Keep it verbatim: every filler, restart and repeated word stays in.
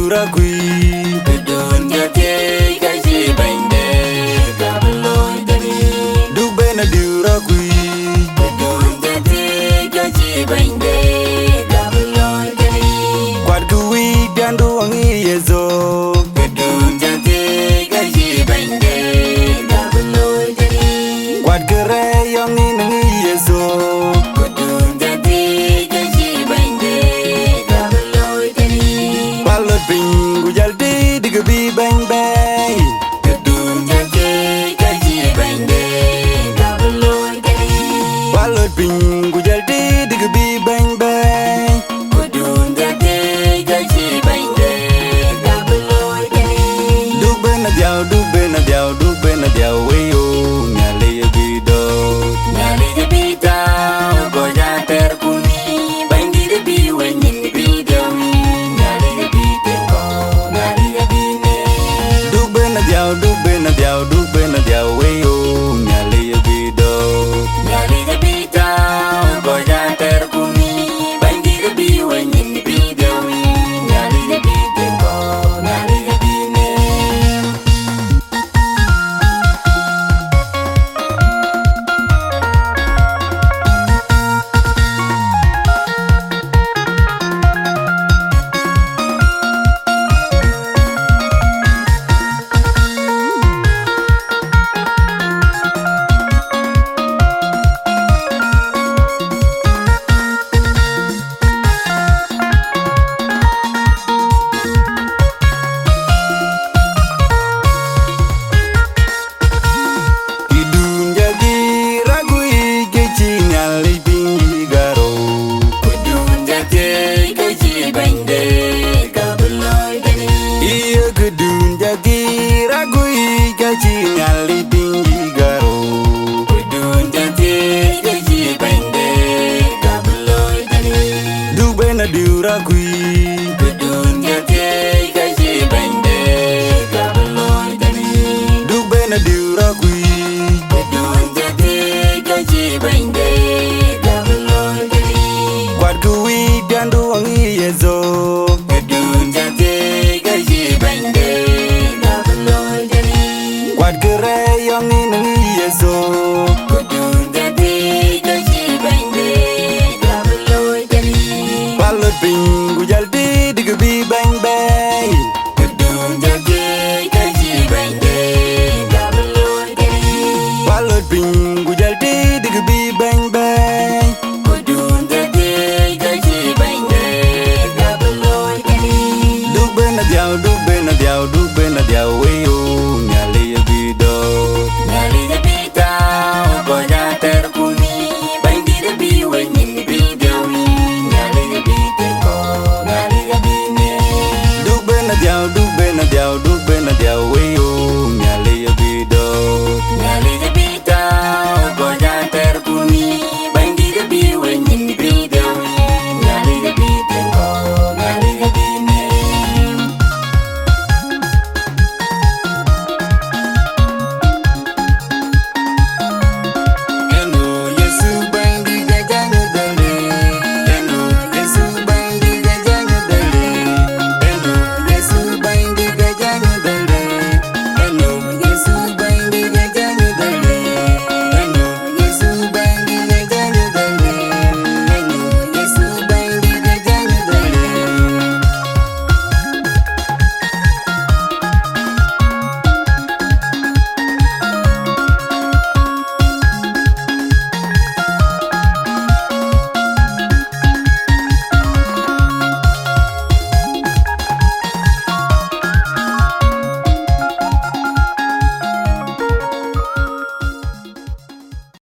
Duk ben a diu rakui. Duk ben a diu rakui. Duk ben a diu rakui. Duk ben a diu rakui. Kuat ku wic piändu aŋi Yesu. Duk ben a diu rakui. Kuat kërɛɛc yɔŋ nin aŋi Yesu. Duk ben a diu rakui. Walot piny ku jal dït ke bï bɛ̈ny bɛ̈ɛ̈i. Këdun jal tëëc ka cï bɛ̈nyde ka bï looi këdï. Walot piny ku jal dït ke bï bɛ̈ny bɛ̈ɛ̈i. Këdun jal tëëc ka cï bɛ̈nyde ka bï looi këdï. Duk ben a dhiau, duk ben a dhiau, duk ben a dhiau, wei yo, Nhialic abï dɔ̈ɔ̈r. Nhialic abï tääu, kɔc atɛr kuni, Bɛ̈nydït abï we nyin bï dɔm, Nhialic abï tëk kɔ̈u, Nhialic abï ŋeer. Duk ben a dhiau, duk ben a dhiau, duk ben a dhiau, wei yo, Nhialic abï dɔ̈ɔ̈r. Nhialic abï tääu, kɔc atɛr kuni, Bɛ̈nydït abï we nyin bï dɔm, Nhialic abï tëk kɔ̈u, Nhialic abï ŋeer. Këdun jal dït raguic ke cï Nhialic piny yï garou. Këdun jal tëëc ke cï bɛ̈nyde ka bï looi këdï. Ye këdun jal dït raguic ke cï Nhialic piny yï garou. Këdun jal tëëc ke cï bɛ̈nyde ka bï looi këdï. Duk ben a diu raguic. Këdun jal tëëc ke cï bɛ̈nyde ka bï looi këdï. Duk ben a diu raguic. Këdun jal tëëc ke cï bɛ̈nyde